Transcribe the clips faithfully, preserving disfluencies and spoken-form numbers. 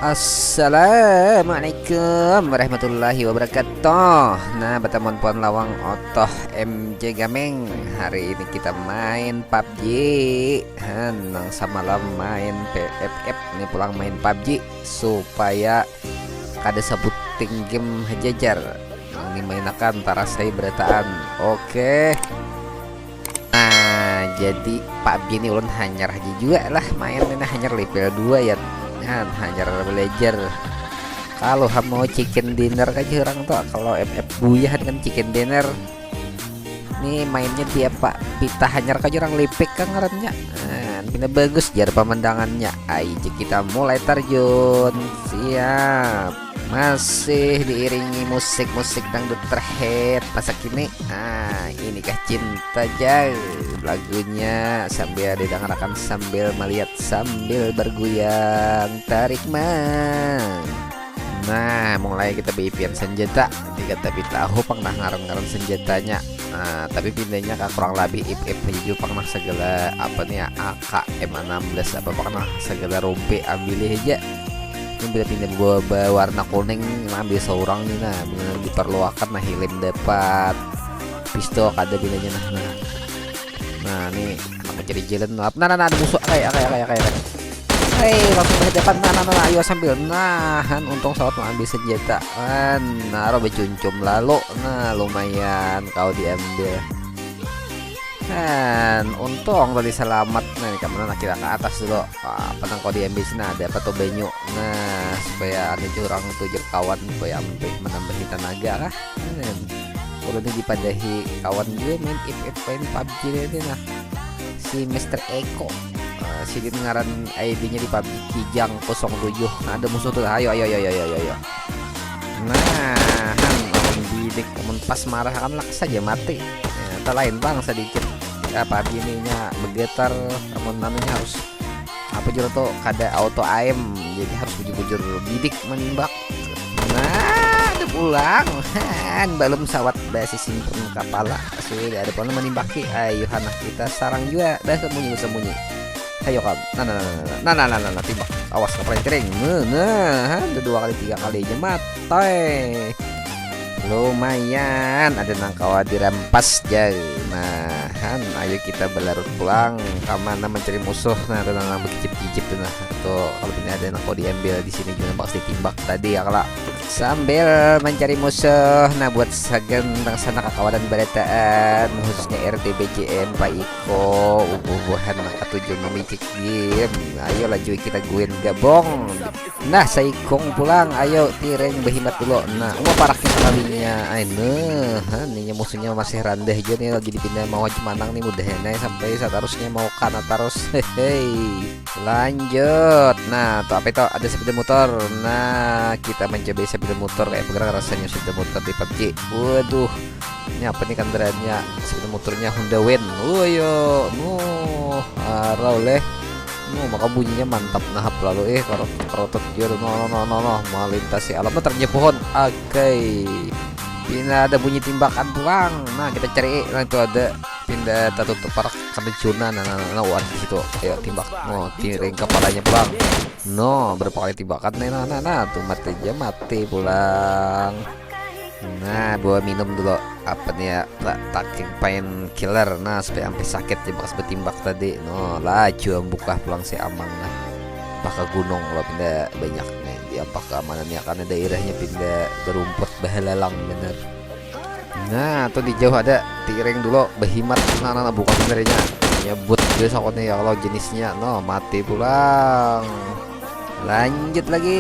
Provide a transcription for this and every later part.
Assalamualaikum warahmatullahi wabarakatuh. Nah, batamuan puan lawang Otoh M J Gaming. Hari ini kita main pabji. Han, nang samalam main P F F, ni pulang main pabji supaya kada sabuting game haja jar. Nang dimainakan tarasai berataan. Oke. Nah, jadi pabji ni ulun hanyar haja jua lah main ini, hanyar level dua ya. Han, hanyar belajar. Kalau ham mau chicken dinner kaja urang tu, kalau F F buyah kan chicken dinner. Ni mainnya tiap pa-, pita hanyar kaja urang lipik kah ngarannya. Nah, pina bagus jar pamandangannya. Ai, ja kita mulai tarjun. Siap. Masih diiringi musik-musik dangdut terhit masa kini. Ah, inikah cinta jauh lagunya, sambil didangarakan, sambil melihat, sambil bergoyang. Tarik mang. Nah, mulai kita beipian senjata. Tiga tapi tahu pang nah ngaran-ngaran senjatanya. Nah, tapi pindahnya ka kurang lebih ip-ip haja jua pang nah segala apa nih ya, A K M enam belas apa pang nah segala rompi ambil haja. Ini bila pindah bawa, bawa warna kuning, nah, ambil seorang nih nah, bila diperluakan nah helm dapat, pistol kada bilanya nah, nah. Nah, nih aku jadi jalan lah. Nah, nah, nah, ada musuh. Akai, akai, akai, akai, akai. Hei, langsung berhadapan. Nah, nah, nah, nah, ayo sambil nahan. Untung sawat mengambil senjata. Kan, nah, roba cuncum lalu. Nah, lumayan kau diambil. Kan, untung tadi selamat. Nah, ini kemana? Nah, kita ke atas dulu. Ah, apa nang kau diambil sini? Ada apa tuh banyu? Nah, supaya anu jurang tuh jer kawan supaya ampih menambahi tenaga kah? Hmm. Ulun ni dipadahi kawan jua main F F, main pabji tadi nah. Si Mister Eko. Ah, sidin ngaran I D-nya di pabji Kijang kosong tujuh. Nah, ada musuh tuh. Ayo, ayo, ayo, ayo, ayo, ayo. Nah, han, amun bidik, amun pas marah kan lak saja mati. Ya, tak lain bang sedikit. Apa bininya begetar, amun anunya harus apa jua tuh kada auto aim, jadi harus bujur-bujur bidik menimbak. Nah, ada pulang. Han, balum sawat basi simpun kapala. Sudah ada pulang menimbaki. Ayo, hanah kita sarang jua. Dah sembunyi, sembunyi. Ayo kam. Nah, nah, nah, nah, nah, nah, nah, nah, nah, timbak. Awas kapala kering. Nah, nah, han, udah dua kali, tiga kali aja mati. Lumayan, ada nang kawa dirampas jauh. Nah, han, ayo kita balarut pulang. Kamana mencari musuh? Nah, ada nang bekicip-kicip tuh nah. Tuh, kalau ini ada nang kawa diambil di sini juga pasti timbak tadi ya, kala. Sambil mencari musuh, nah, buat sagan nang sana kakawanan barataan, khususnya R T B C M, Pak Iko, ubuh-ubuhan nang katuju mamicik game. Ayo laju kita guin gabung. Nah, saikung pulang, ayo tiring behimat dulu. Nah, uma paraknya sekalinya. Ai, nah, ha, ninya musuhnya masih randah aja nih, lagi dipindah mau aja manang nih, mudahan aja sampai satarusnya mau kana tarus. Hehe. Lanjut. Nah, tuh apa itu? Ada sepeda motor. Nah, kita mencoba sepeda motor kayak bergerak rasanya sepeda motor di pabji. Waduh. Ini apa nih kendaraannya? Sepeda motornya Honda Wen. Oh iya. Nuh, harau leh. Nuh, maka bunyinya mantap nahap lalu eh, karot-, karotot dia tuh. No, no, no, no, no. Melintasi alam. Nah, terjadi pohon. Oke. Ini ada bunyi timbakan pulang. Nah, kita cari. Nah, itu ada pindah tatutup parak kena cuna. Nah, nah, nah, nah, wah, di situ. Ayo timbak. No, tiring kepalanya pulang. No, berapa kali timbakan nih? Nah, nah, nah, tuh mati aja, mati pulang. Nah, bawa minum dulu. Apa nih ya? Ta-, taking pain killer. Nah, supaya sampai sakit ya bekas betimbak tadi. No, laju ambukah pulang si Amang nah. Paka gunung lo pindah banyak nih. Di apa keamanan ya, karena daerahnya pindah berumput bahalalang bener. Nah, tuh di jauh ada tiring dulu, behimat. Nah, nah, nah, bukan sebenarnya. Nyebut guys aku nih ya kalau jenisnya. No, mati pulang. Lanjut lagi.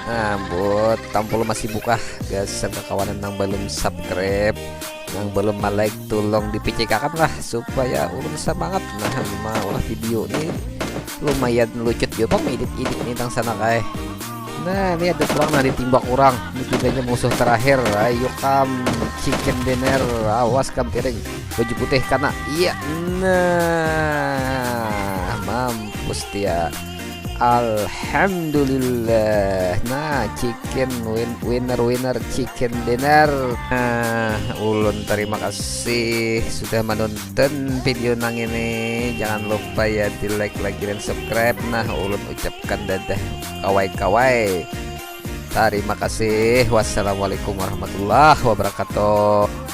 Nah, buat tampul masih buka gasan kakawanan nang belum subscribe, nang belum like, tolong dipicikakan lah supaya ulun semangat. Nah, lima ulah video nih lumayan lucut juga pang edit-edit nih tang sana kae. Nah, ini ada kurang nah ditimbak orang. Ini pindahnya musuh terakhir. Ayo kam chicken dinner. Awas kam tiring. Baju putih kana. Iya. Nah, mampus dia. Alhamdulillah. Nah, chicken win winner winner chicken dinner. Nah, ulun terima kasih sudah menonton video nang ini. Jangan lupa ya di like, lagi dan subscribe. Nah, ulun ucapkan dadah kawai-kawai. Terima kasih. Wassalamualaikum warahmatullahi wabarakatuh.